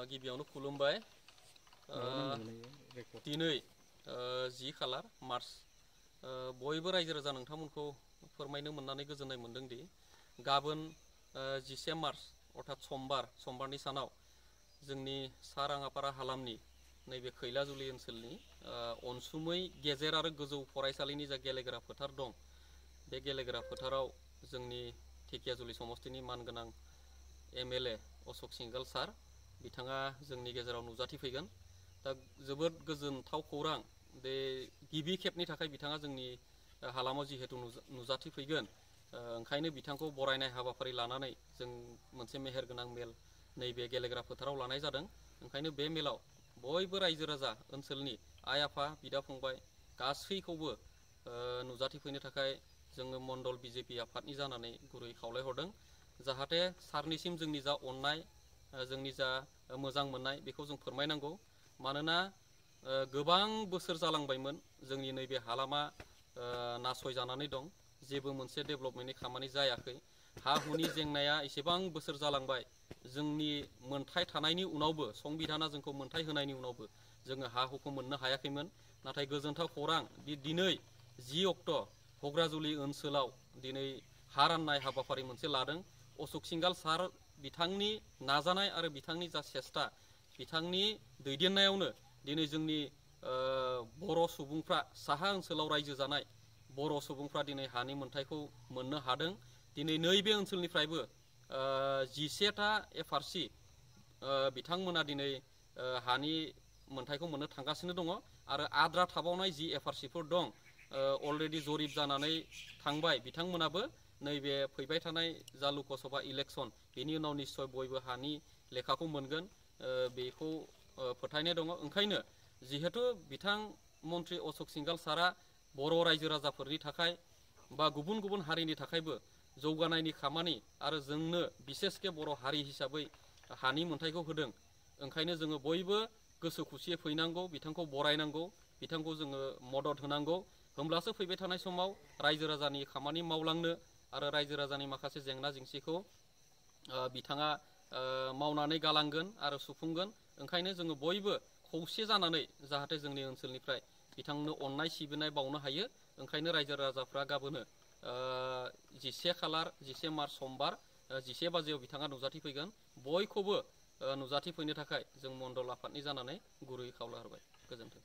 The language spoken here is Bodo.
गिबियावनो खुलुमबाय दिनै 10 खालार मार्च बयबो रायजो राजा नोंथांमोनखौ फोरमायनो मोननानै गोजोननाय मोनदों दि गाबोन 10 मार्च अर्थात समबारनि सानाव जोंनि सा राङापारा हालामनि नैबे खैलाजुलि ओनसोलनि अनसुमै गेजेर आरो गोजौ फरायसालिनि जा गेलेग्रा फोथार दं बे गेलेग्रा फोथाराव जोंनि धेकियाजुलि समस्तिनि मानगोनां एमएलए अशोक सिंघल सार बिथाङा जोंनि गेजेराव नुजाथिफैगोन। दा जोबोद गोजोनथाव खौरां बे गिबि खेबनि थाखाय बिथाङा जोंनि हालामाव जिहेतु नुजाथिफैगोन ओंखायनो बिथांखौ बरायनाय हाबाफारि लानानै जों मोनसे मेहेरगोनां मेल नैबे गेलेग्रा फोथाराव लानाय जादों। ओंखायनो बे मेलाव बयबो रायजो राजा ओनसोलनि आइ आफा बिदा फंबाय गासैखौबो नुजाथिफैनो थाखाय जोङो मण्डल बिजेपि आफादनि जानानै गुरै खावलायहरदों। जाहाथे सारनिसिम जोंनि जा अननाय जोंनि जा मोजां मोननाय बेखौ जों फोरमायनांगौ। मानोना गोबां बोसोर जालांबायमोन जोंनि नैबे हालामा नासयजानानै दं, जेबो मोनसे डेभेलपमेन्टनि खामानि जायाखै। हा हुनि जेंनाया एसेबां बोसोर जालांबाय, जोंनि मोनथाय थानायनि उनावबो संबिधाना जोंखौ मोनथाय होनायनि उनावबो जोङो हा हुखौ मोननो हायाखैमोन। नाथाय गोजोनथाव खौरां दिनै 10 अक्ट' घग्राजुलि ओनसोलाव दिनै हा राननाय हाबाफारि मोनसे लादों। अशोक सिंघल सार बिथांनि नाजानाय आरो बिथांनि जा सेस्था बिथांनि दैदेननायावनो दिनै जोंनि बर' सुबुंफ्रा साहा ओनसोलाव रायजो जानाय बर' सुबुंफ्रा दिनै हानि मोनथायखौ मोननो हादों। दिनै नैबे ओनसोलनिफ्रायबो 11टा एफआरसि बिथांमोना दिनै हानि मोनथायखौ मोननो थांगासिनो दङ आरो आद्रा थाबावनाय जि एफआरसिफोर दं अलरेडि जरिब जानानै थांबाय बिथांमोनाबो नैबे फैबाय थानाय जा लकसभा इलेक्सन बेनि उनाव निश्चय बयबो हानि लेखाखौ मोनगोन बेखौ फोथायनाय दङ। ओंखायनो जिहेतु बिथां मन्त्रि अशोक सिंघल सारा बर' रायजो राजाफोरनि थाखाय बा गुबुन गुबुन हारिनि थाखायबो जौगानायनि खामानि आरो जोंनो बिसेसके बर' हारि हिसाबै हानि मोनथायखौ होदों। ओंखायनो जोङो बयबो गोसो खुसियै फैनांगौ, बिथांखौ बरायनांगौ, बिथांखौ जोङो मदद होनांगौ। होमब्लासो फैबाय थानाय समाव रायजो राजानि खामानि मावलांनो आरो रायजो राजानि माखासे जेंना जेंसिखौ बिथाङा मावनानै गालांगोन आरो सुफुंगोन। ओंखायनो जोङो बयबो खौसे जानानै जाहाथे जोंनि ओनसोलनिफ्राय बिथांनो अननाय सिबिनाय बावनो हायो। ओंखायनो रायजो राजाफ्रा गाबोनो 11 मार्च समबार 11 बाजियाव बिथाङा नुजाथिफैगोन। बयखौबो नुजाथिफैनो थाखाय जों मण्डल आफादनि जानानै गुरै खावलायहरबाय। गोजोन्थों।